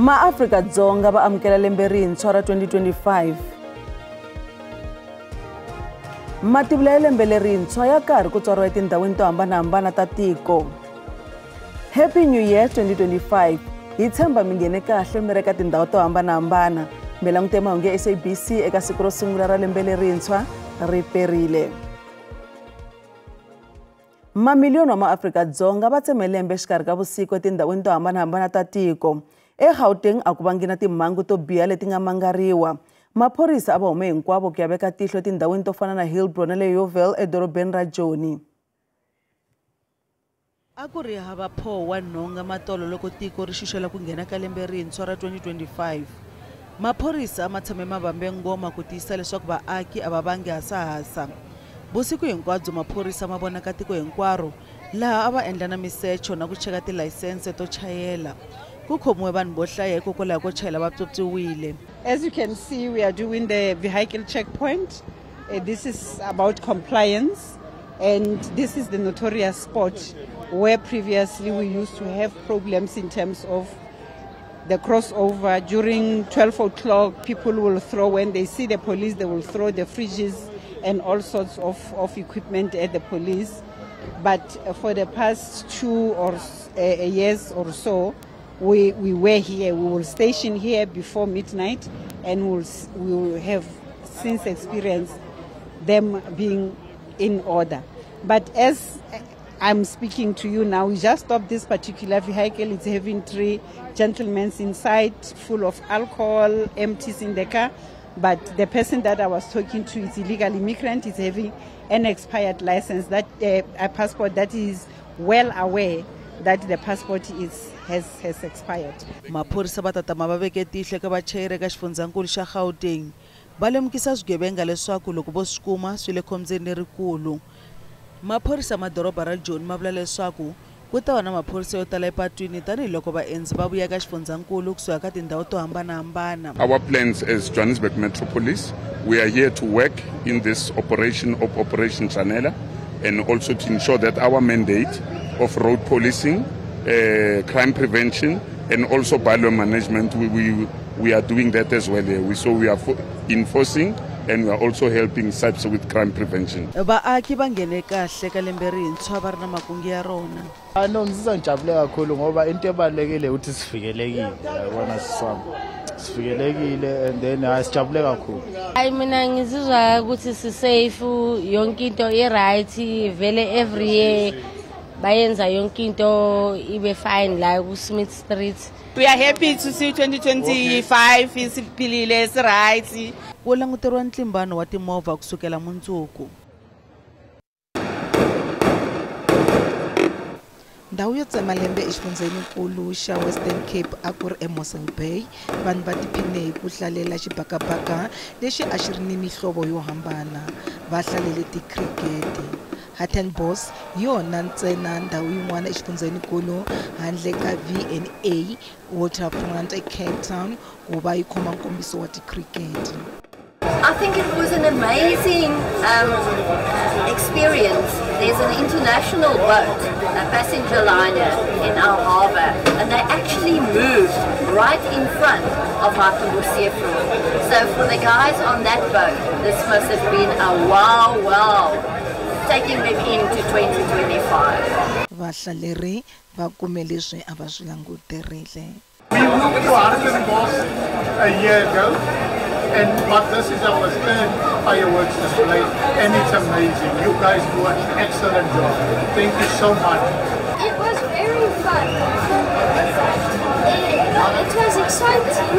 MaAfrika-Dzonga va amukela lembe rintshwa ra 2025. Mativula ya lembe lerintshwa ya karhi ku tswariwa etindhawini to hambanahambana ta tiko. Happy New Year 2025. Hi tshemba mi nghene kahle mi ri eka tindhawu to hambanahambana. Mi langute mahungu ya SABC eka siku ro sungula ra lembe lerintshwa ri perile. Mamiliyoni wa maAfrika-Dzonga va tseme lembe exikarhi ka vusiku etindhawini to hambanahambana ta tiko. EGauteng a ku vangi na timhangu to biha leti nga mangariwa. Maphorisa a va hume hinkwavo ku ya veka tihlo etindhawini to fana na Hillbrow na le Yeoville edorobeni ra Joni. A ku ri hava pho wa nhonga matolo loko tiko ri xuxela ku nghena ka lembe rintshwa ra 2025. Maphorisa a ma tshame ma vambe ngoma ku tiyisisa leswaku vaaki a va vangi hasahasa. Vusiku hinkwabyo maphorisa ma vonaka tiko hinkwaro laha a va endla na misecho na ku cheka tilayisense to chayela. Ku khomiwe vanhu vo hlaya hikokwalaho ko chayela va pyopyiwile. As you can see, we are doing the vehicle checkpoint. This is about compliance, and this is the notorious spot where previously we used to have problems in terms of the crossover. During 12 o'clock, people will throw, when they see the police, they will throw the fridges and all sorts of equipment at the police. But for the past 2 or years or so, we were here. We will station here before midnight, and we will have since experienced them being in order. But as I'm speaking to you now, we just stopped this particular vehicle. It's having 3 gentlemen inside, full of alcohol, empties in the car. But the person that I was talking to is illegal immigrant. Is having an expired license, that a passport that is well aware that the passport is has expired. Maphorisa va tatama va veke tihlo eka vachayeri eka xifundzankulu xa Gauteng. Va lemukisa swigevenga leswaku loko vo swi kuma swi le khombyeni lerikulu. Maphorisa ma doroba ra Joni ma vula leswaku ku ta va na maphorisa yo tala epatwini tanihiloko vaendzi va vuya eka xifundzankulu kusuka ka tindhawu to hambanahambana. Our plans as Johannesburg Metro Police, we are here to work in this operation of Operation Shanela, and also to ensure that our mandate of road policing, crime prevention, and also bylaw management, we are doing that as well here. So we are enforcing, and we are also helping SAPS with crime prevention. Vaaki va nghene kahle ka lembe rintshwa va ri na makungu ya rona. No, ngizizwa ngijabule kakhulu ngoba into ebalulekile ukuthi sivikelekile, yabona siswami. Sivikelekile and then hayi sijabule kakhulu. Hayi mina ngizizwa ukuthi si safe, yonke into i right, vele every year bayenza yonke into ibe fine la ku Smith Street. We are happy to see 2025 isiphilile, is right. Ku languteriwa ntlimbano wa timovha kusukela mundzuku. Ndhawu yo tsema lembe exifundzhenikulu xa Western Cape a ku ri eMossel Bay. Vanhu va tiphine hi ku hlalela xibakabaka lexi a xi ri ni mihlovo yo hambana. Va hlalele tikhirikete. Hartenbos hi yona ntsena ndhawu yin'wana exifundzhenikulu handle ka V&A Waterfront eCape Town ku va yi khoma nkombiso wa tikhirikete. I think it was an amazing experience. There's an international boat, a passenger liner in our harbour, and they actually moved right in front of Hartenbos Seafront. So for the guys on that boat, this must have been a wow, wow, taking them into 2025. Vahlaleri va kume leswi a va swi languterile. We moved to Hartenbos a year ago, but this is our third fireworks display, and it's amazing. You guys do an excellent job. Thank you so much. It was very fun. It was exciting.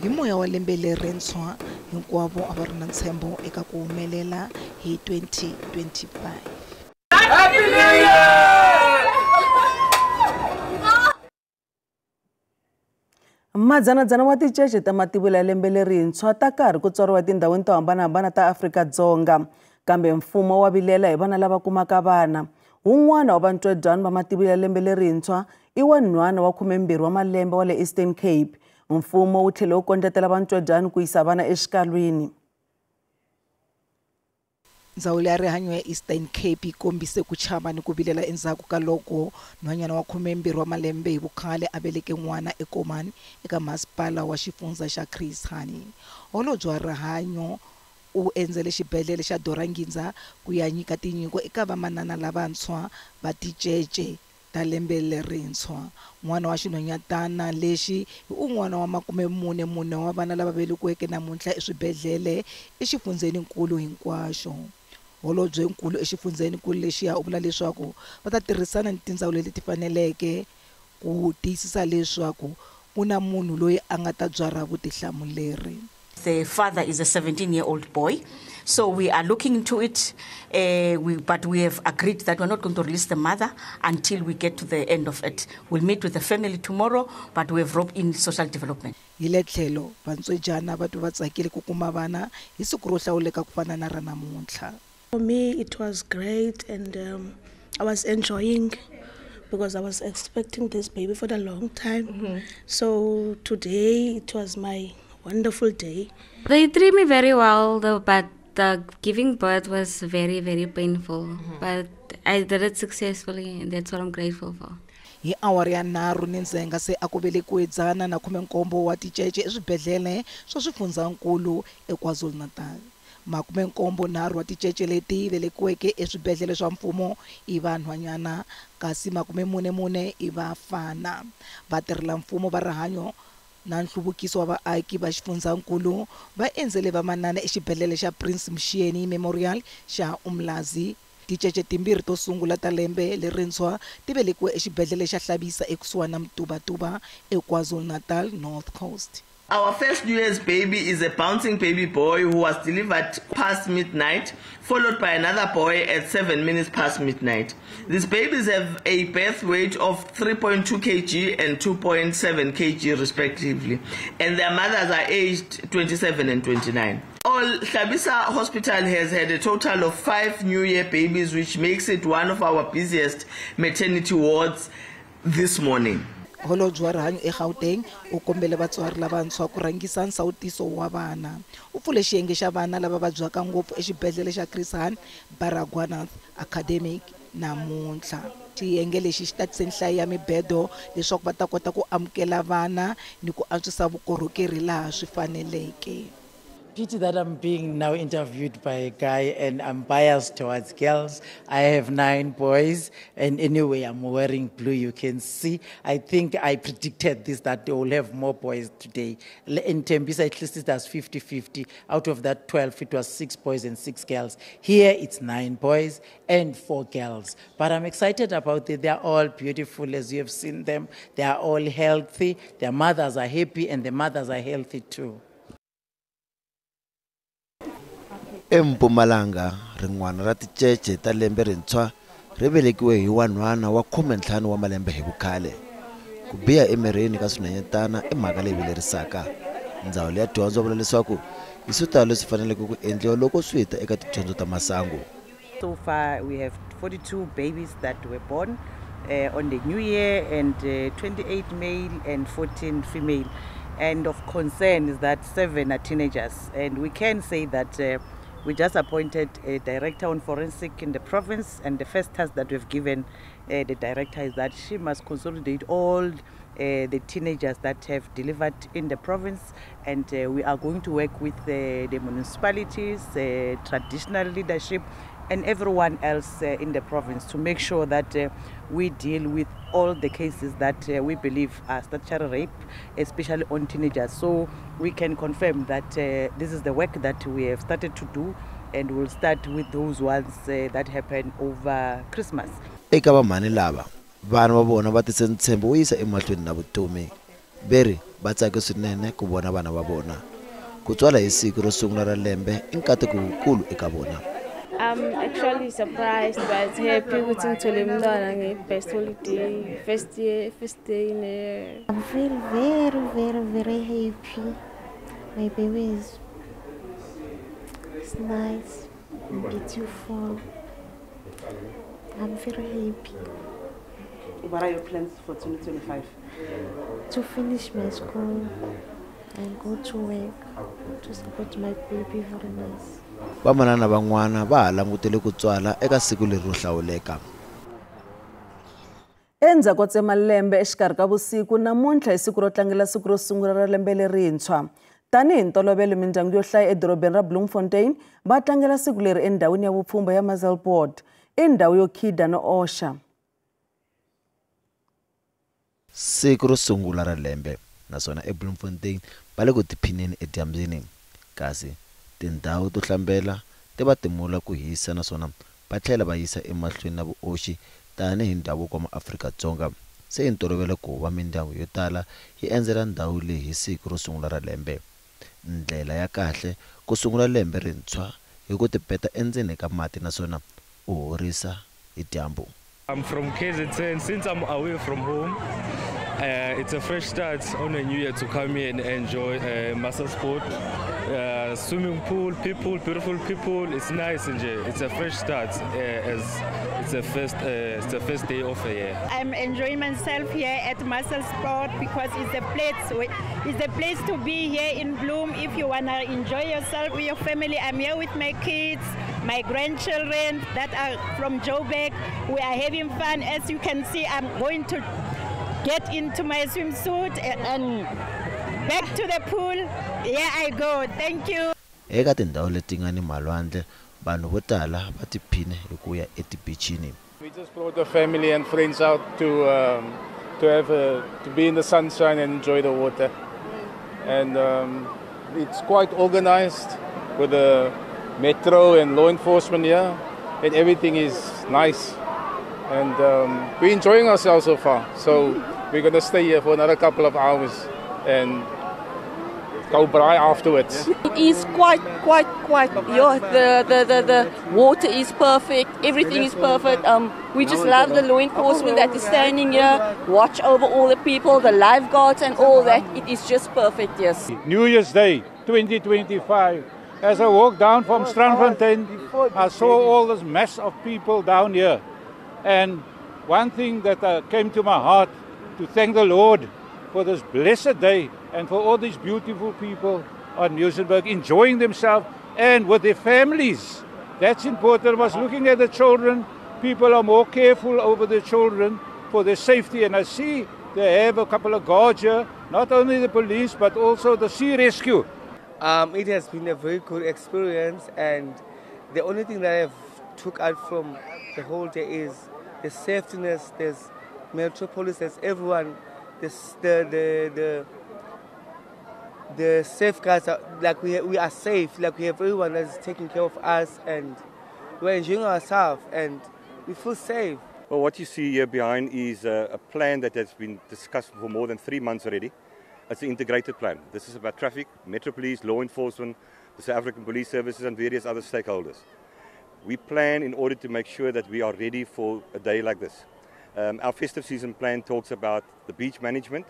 Hi moya wa lembe lerintshwa hinkwavo a va ri na ntshembo eka ku humelela hi 2025. Happy New Year! Madzanadzana wa tincece ta mativula ya lembe lerintshwa ta karhi ku tswariwa etindhawini to hambanahambana ta Afrika-Dzonga. Kambe mfumo wa vilela hi vana lava kumaka vana. Wun'wana wa vantwedyana va mativula ya lembe lerintshwa i wa nhwana wa 12 wa malembe wa le Eastern Cape. Mfumo wu tlhele wu kondletela vantwedyana ku yisa vana exikalwini. Ndzawulo ya rihanyo ya Eastern Cape yi kombise ku chava ni ku vilela endzhaku ka loko nhwanyana wa 12 wa malembe hi vukhale a veleke n'wana eKomani eka masipala wa xifundza xa Chris Hani. Holobye wa rihanyo u endzele xibedhlele xa Dora Nginza ku ya nyika tinyiko eka vamanana lavantshwa va ticece ta lembe lerintshwa. N'wana wa xinhwanyatana lexi hi un'wana wa 44 wa vana lava velekiweke namuntlha eswibedhlele exifundzheninkulu hinkwaxo. Holobyenkulu exifundzheninkulu lexiya u vula leswaku va ta tirhisana ni tindzawulo leti faneleke ku tiyisisa leswaku ku na munhu loyi a nga ta byarha vutihlamuleri. The father is a 17-year-old boy, so we are looking into it, but we have agreed that we're not going to release the mother until we get to the end of it. We'll meet with the family tomorrow, but we have roped in social development. Hi le tlhelo, vantswedyana va twa va tsakile ku kuma vana hi siku ro hlawuleka ku fana na ra namuntlha. For me, it was great, and I was enjoying because I was expecting this baby for a long time. So today it was my wonderful day. They treat me very well, though, but the giving birth was very, very painful. But I did it successfully, and that's what I'm grateful for. Hi awara ya 3 ni ndzhenga se a ku velekiwe 117 wa ticece eswibedhlele swa swifundzankulu eKwaZulu-Natal. 73 wa ticece leti velekiweke eswibedhlele swa mfumo i vanhwanyana kasi 44 i vafana. Vatirhela mfumo va rihanyo na nhluvukiso wa vaaki va xifundzankulu va endzele vamanana exibedhlele xa Prince Mshiyeni Memorial xa Umlazi. Ticece timbirhi to sungula ta lembe lerintshwa ti velekiwe exibedhlele xa Hlabisa ekusuhani na Mtubatuba eKwaZulu-Natal North Coast. Our first New Year's baby is a bouncing baby boy who was delivered past midnight, followed by another boy at 7 minutes past midnight. These babies have a birth weight of 3.2 kg and 2.7 kg respectively, and their mothers are aged 27 and 29. All Hlabisa Hospital has had a total of 5 New Year babies, which makes it one of our busiest maternity wards this morning. Holobye wa rihanyo eGauteng u kombele vatswari lavantshwa ku rhangisa nsawutiso wa vana. U pfule xiyenge xa vana lava vabyaka ngopfu exibedhlele xa Chris Hani Baragwanath Academic namuntlha. Xiyenge lexi xi tatise nhlayo ya mibedo leswaku va ta kota ku amukela vana ni ku antswisa vukorhokeri laha swi faneleke. Pity that I'm being now interviewed by a guy and I'm biased towards girls. I have 9 boys, and anyway, I'm wearing blue, you can see. I think I predicted this, that they will have more boys today. In Tembisa, at least it was 50-50. Out of that 12, it was 6 boys and 6 girls. Here, it's 9 boys and 4 girls. But I'm excited about it. They're all beautiful, as you have seen them. They are all healthy. Their mothers are happy, and the mothers are healthy too. eMpumalanga rin'wana ra ticece ta lembe rintshwa ri velekiwe hi wanhwana wa 15 wa malembe hi vukhale. Ku biha emirini ka swinhwanyetana i mhaka leyi vilerisaka. Ndzawulo ya dyondzo vula leswaku i swo tala leswi faneleke ku endliwa loko swi ta eka tidyondzo ta masangu. So far we have 42 babies that were born on the new year, and 28 male and 14 female. And of concern is that 7 are teenagers, and we can say that we just appointed a director on forensic in the province, and the first task that we've given the director is that she must consolidate all the teenagers that have delivered in the province, and we are going to work with the municipalities, traditional leadership, and everyone else in the province to make sure that we deal with all the cases that we believe are statutory rape, especially on teenagers. So we can confirm that this is the work that we have started to do, and we'll start with those ones that happen over Christmas. Eka vamhani lava, vana va vona va tise ntshembo wo yisa emahlweni na vutomi. Veri va tsake swinene ku vona vana va vona. Ku tswala hi siku ro sungula ra lembe i nkateko wukulu eka vona. I'm actually surprised but happy ukuthi ngithole umntwana nge-best holiday, first year, first day in a... I feel very, very, very happy. My baby is nice, beautiful. I'm very happy. What are your plans for 2025? To finish my school I'll go to work to support my baby very nice. Vamanana van'wana va ha langutele ku tswala eka siku leri ro hlawuleka. Endzhaku ko tsema lembe exikarhi ka vusiku namuntlha hi siku ro tlangela siku ro sungula ra lembe lerintshwa. Tanihi ntolovelo mindyangu yo hlaya edorobeni ra Bloemfontein va tlangela siku leri endhawini ya vupfhumba ya Maselspoort, i ndhawu yo khida no oxa. Siku ro sungula ra lembe naswona eBloemfontein va le ku tiphineni edyambyini, kasi tindhawu to hlambela ti va timula ku hisa naswona va tlhela va yisa emahlweni na vuoxi tanihi ndhavuko wa maAfrika-Dzonga. Se i ntolovelo ku va mindyangu yo tala yi endzela ndhawu leyi hi siku ro sungula ra lembe. Ndlela ya kahle ku sungula lembe rintshwa hi ku tipeta endzeni ka mati naswona u horisa hi dyambu. I'm from KZN. Since I'm away from home, it's a fresh start on a new year to come here and enjoy Maselspoort. Swimming pool, people, beautiful people. It's nice, and it's a fresh start as it's the first day of a year. I'm enjoying myself here at Maselspoort because it's the place to be here in Bloem if you wanna enjoy yourself with your family. I'm here with my kids, my grandchildren that are from Joburg. We are having fun. As you can see, I'm going to get into my swimsuit and back to the pool. Here I go. Thank you. Eka tindhawu leti nga ni malwandle, vanhu vo tala va tiphine hi ku ya etibichini. We just brought the family and friends out to be in the sunshine and enjoy the water. And it's quite organized with the metro and law enforcement here, and everything is nice. And we're enjoying ourselves so far. So we're going to stay here for another couple of hours and go braai afterwards. It is quite, yeah, the water is perfect, everything is perfect. We just love the law enforcement that is standing here, watch over all the people, the lifeguards and all that. It is just perfect, yes. New Year's Day, 2025. As I walked down from Strandfontein, I saw all this mass of people down here. And one thing that came to my heart, to thank the Lord for this blessed day and for all these beautiful people on Muizenberg enjoying themselves and with their families. That's important. I was looking at the children. People are more careful over the children for their safety. And I see they have a couple of guards here, not only the police, but also the sea rescue. It has been a very good experience, and the only thing that I've took out from the whole day is the safetyness. There's Metropolis, there's everyone. The safeguards are, like we are safe, like we have everyone that's taking care of us, and we're enjoying ourselves and we feel safe. Well, what you see here behind is a plan that has been discussed for more than 3 months already. It's an integrated plan. This is about traffic, Metro Police, law enforcement, the South African Police Services and various other stakeholders. We plan in order to make sure that we are ready for a day like this. Our festive season plan talks about the beach management,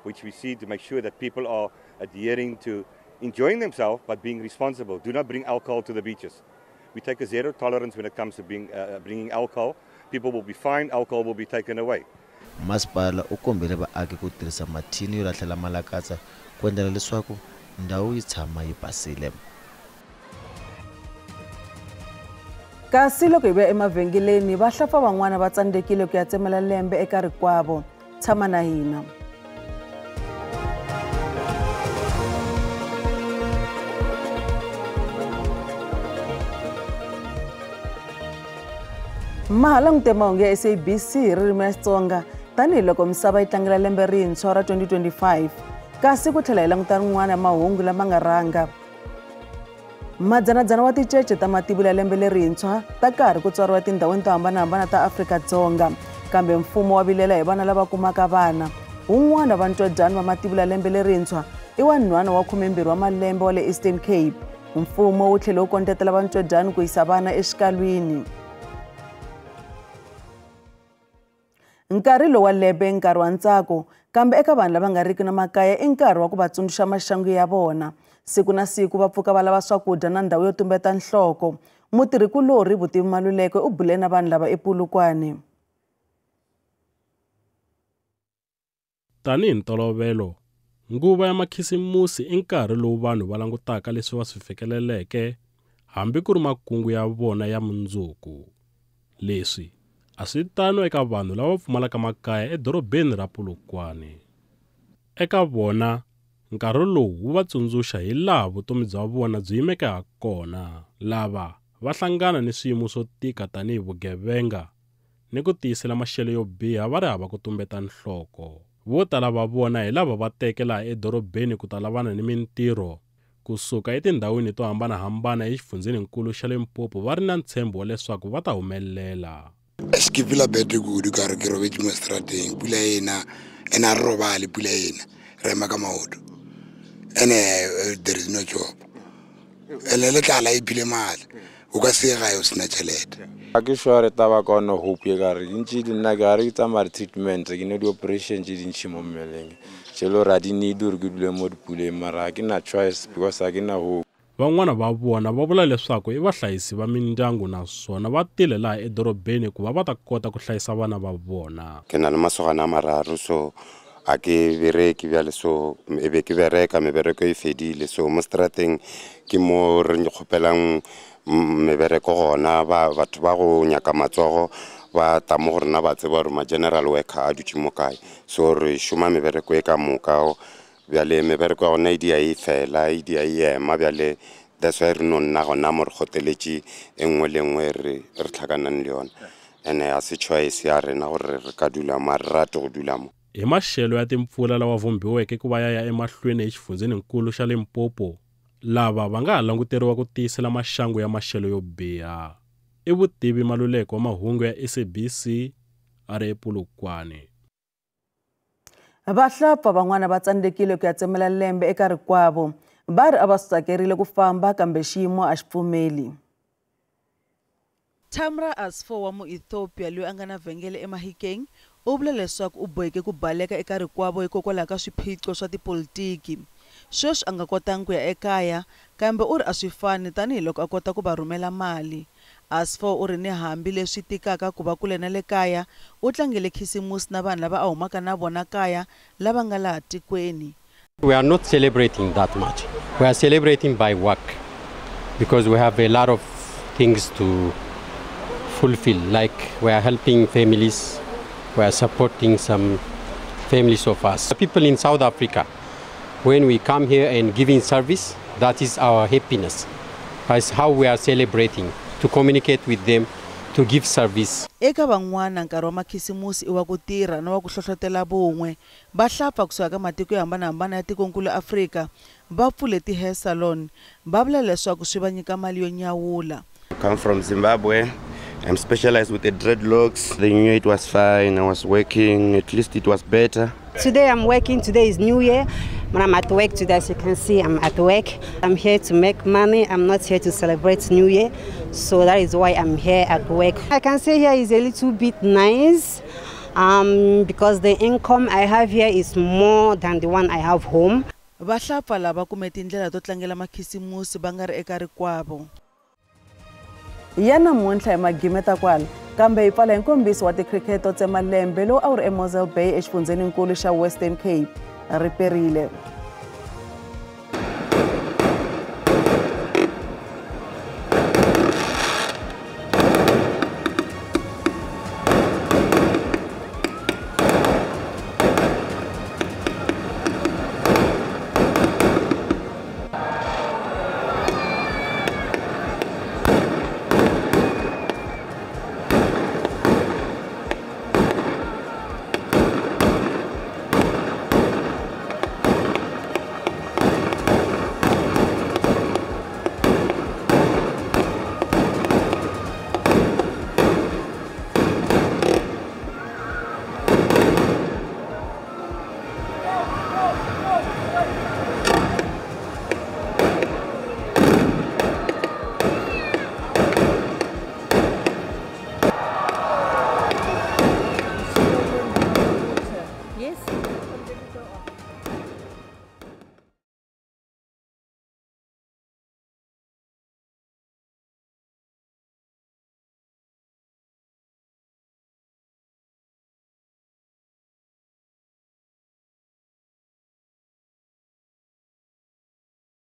which we see to make sure that people are adhering to enjoying themselves but being responsible. Do not bring alcohol to the beaches. We take a zero tolerance when it comes to bringing alcohol. People will be fined, alcohol will be taken away. Masipala u kombele vaaki ku tirhisa mathini yo lahlela malakatsa ku endlela leswaku ndhawu yi tshama yi basile. Kasi loko hi vuya emavhengeleni, vahlapfa van'wana va tsandzekile ku ya tsemela lembe eka rikwavo. Tshama na hina. Mahala langute mahungu ya SABC hi ririmi ra Xitsonga tanihiloko misava yi tlangela lembe rintshwa ra 2025, kasi ku tlhela hi languta rin'wana ya mahungu lama nga rhanga. Madzanadzana wa ticece ta mativula ya lembe lerintshwa ta karhi ku tswariwa etindhawini to hambanahambana ta Afrika-Dzonga, kambe mfumo wa vilela hi vana lava kumaka vana. Wun'wana wa ntwedyani wa mativula ya lembe lerintshwa i wa nhwana wa 12 wa malembe wa le Eastern Cape. Mfumo wu tlhele wu kondletela vantwedyani ku yisa vana exikalwini. Nkarhi lowu wa lembe i nkarhi wa ntsako, kambe eka vanhu lava nga riki na makaya i nkarhi wa ku va tsundzuxa maxangu ya vona. Siku na siku va pfuka va lava swakudya na ndhawu yo tumbeta nhloko. Mutirhikulorhi Vutivi Maluleke u bule na vanhu lava ePolokwane. Tanihi ntolovelo, Nguva ya makhisimusi i nkarhi lowu vanhu va langutaka leswi va swi fikeleleke hambi ku ri makungu ya vona ya mundzuku. Leswi a swi tano eka vanhu lava pfumalaka makaya edorobeni ra Polokwane. Eka vona, nkarhi lowu wu va tsundzuxa hi laha vutomi bya vona byi yimeke ha kona. Lava va hlangana ni swiyimo swo tika tanihi vugevenga ni ku tiyisela maxelo yo biha va ri hava ku tumbeta nhloko. Vo tala va vona hi lava va teke laha edorobeni ku ta lavana ni mintirho kusuka etindhawini to hambanahambana exifundzheninkulu xa Limpopo va ri na ntshembo wa leswaku va ta humelela. Ke feel bad kudu ka re ke robetse mo strateng, pula ena ene a re robale, pula ena re ema ka maoto, ene there is no job, ene le tlala e phile maatla, o ka se gae o sena tšhelete. Ga ke sure taba ka ona hope e ka re dintši le nna ke gare ke tsamaya treatment, ke ne di-operation tše dintšhi mo mmeleng tše le gore ga di need gore ke dule mo dipuleng, mara ga ke na choice because ga ke na hope. Van'wana va vona va vula leswaku i vahlayisi va mindyangu naswona va tile laha edorobeni ku va va ta kota ku hlayisa vana va vona. Ke na le masogana a mararo, so a ke bereke bjale, so e be ke bereka, mebereko e fedile, so mo strateng ke mo re kgopelang mebereko gona. Batho ba go nyaka matsogo ba tla mo go rena, ba tseba gore ma-general worker a dutše mo kae, so re šoma mebereko e ka moka. Bjale mebereko ya gona e dia e fela, e dia e ema bjale, that's why re no nna gona mo re kgoteletše e nngwe le nngwe re tlhakanang le yona, ene a se choice ya rena gore re ka dula mo, a re rate go dula mo. Hi maxelo ya timpfula lawa vhumbiweke ku va ya ya emahlweni exifundzheninkulu xa Limpopo, lava va nga ha languteriwa ku tiyisela maxangu ya maxelo yo biha. I Vutivi Maluleke wa mahungu ya SABC a ri ePolokwane. Vahlapfa van'wana va tsandzekile ku ya tsemela lembe eka rikwavo, va ri a va swi tsakerile ku famba kambe xiyimo a xi pfumeli. Tamra Asfo wa Muethiopia loyi a nga na vhengele eMahikeng u vula leswaku u boheke ku baleka eka rikwavo hikokwalaho ka swiphiqo swa tipolitiki. Sweswi a nga kotangi ku ya ekaya, kambe u ri a swi fani tanihiloko a kota ku va rhumela mali. Asfo u ri ni hambi leswi tikaka ku va kule na le kaya, u tlangele khisimusi na vanhu lava a humaka na vona kaya lava nga laha tikweni. We are not celebrating that much. We are celebrating by work because we have a lot of things to fulfill, like we are helping families, we are supporting some families of us. People in South Africa, when we come here and giving service, that is our happiness. That's how we are celebrating, to communicate with them, to give service. Eka van'wana nkarhi wa makhisimusi i wa ku tirha na wa ku hlohlotela vun'we. Vahlapfa kusuka ka matiko yo hambanahambana ya tikonkulu Afrika va pfule ti-hair salon, va vula leswaku swi va nyika mali yo nyawula. I come from Zimbabwe. I'm specialized with the dreadlocks. The new year it was fine. I was working. At least it was better. Today I'm working. Today is New Year. When I'm at work today, as you can see, I'm at work. I'm here to make money. I'm not here to celebrate New Year. So that is why I'm here at work. I can say here is a little bit nice because the income I have here is more than the one I have home. Vahlapfa lava kume tindlela to tlangela makhisimusi va nga ri eka rikwavo. Ya namuntlha hi magimeta kwala, kambe hi pfala hi nkombiso wa tikhrikhete to tsema lembe lowu a wu ri eMossel Bay exifundzheninkulu xa Western Cape. Ri perile.